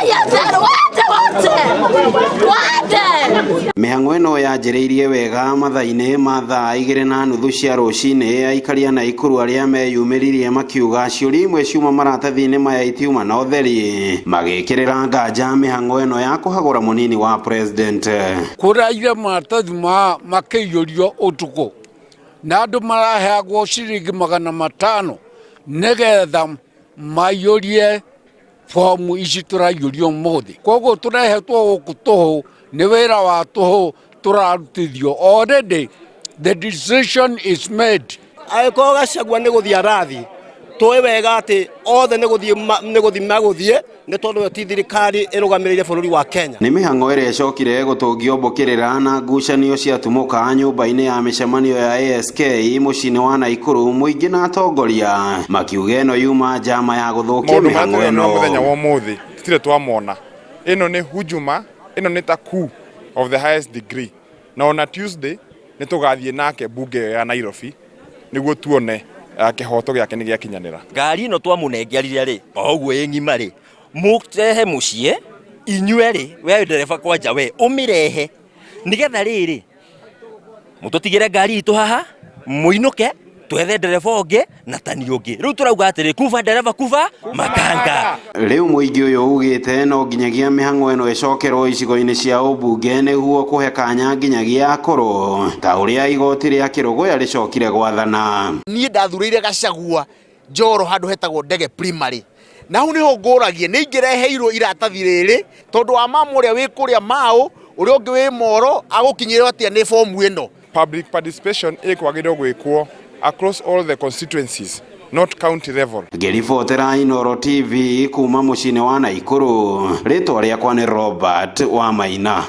Wende wote wende. Mĩhang'o ĩno yanjĩrĩirie wega mathaa-inĩ ma thaa 2:30 cia rũcinĩ. Aikari a Naikuru arĩa meyumĩririe makiuga ciũria imwe ciuma maratathi-inĩ maya itiuma na ũtheri, magĩkĩrĩra nganja mĩhang'o ĩno ya kũhagũra mũnini wa president. Kũraire maratathi ma makĩiyũrio ũtukũ na andũ maraheagwo ciringi 500 nĩgetha maiyũrie fomu ici tũraiyũria ũmũthĩ. Koguo tũrehetwo gũkũ tũhũ, nĩ wĩra wa tũhũ tũrarutithio. Already the decision is made. Angĩkorwo Gachagua nĩ gũthiĩ arathiĩ, tũĩ wega atĩ othe nĩ gũthiĩ magũthiĩ, nĩ tondũ ĩyo ti thirikari ĩrũgamĩrĩire bũrũri wa Kenya. Nĩ mĩhang'o ĩrĩa ĩcokire gũtũngio mbũkĩrĩra na ngucanio ciatumũka nyũmba-inĩ ya mĩcemanio ya ASK mũciĩ-inĩ wa Naikuru, mũingĩ na atongoria makiuga ĩno yuma njama ya gũthũkia maũndũ marĩa mĩhang'o tũrona ĩno. Mũthenya wa ũmũthĩ tũtirĩ twamona. Ĩno nĩ hujuma, ĩno nĩ ta coup of the highest degree, na ona Tuesday nĩ tũgathiĩ nake bunge ĩyo ya Nairobi nĩguo tuone kĩhoto gĩake nĩ gĩakinyanĩra. Ngari ĩno twamũnengerire rĩ, o ũguo ĩ ng'ima rĩ, mũrehe mũciĩ inyuĩ rĩ, we ndereba kwanja we ũmĩrehe nĩgetha rĩrĩ mũtũtigĩre ngari itũ haha, mũinũke twethe ndereba ũngĩ na tani ũngĩ. Rĩu tũrauga atĩrĩ, kuba ndereba, kuba makanga. Rĩu mũingĩ ũyũ ugĩte no nginyagia mĩhang'o ĩno ĩcokerwo icigo-inĩ cia ũmbunge nĩguo kũhe kanya nginyagia akũrũ ta ũrĩa igoti rĩa Kĩrũgũya rĩcokire gwathana. Niĩ ndathurĩire Gachagua Njoro handũ hetagwo Ndege Primary, na hau niho ngũragia nĩ ingĩreheirwo iratathi rĩrĩ, tondũ wa mama ũrĩa wĩ kũrĩa Mau, ũrĩa ũngĩ wĩ Moro agũkinyĩrwo atĩa nĩ bomu ĩno? Public participation ĩkwagĩrĩirwo gwĩkwo across all the constituencies, not county level. Ngĩribotera Inooro TV kuma mũciĩ-inĩ wa Naikuru, rĩtwa rĩakwa nĩ Robert Wamaina.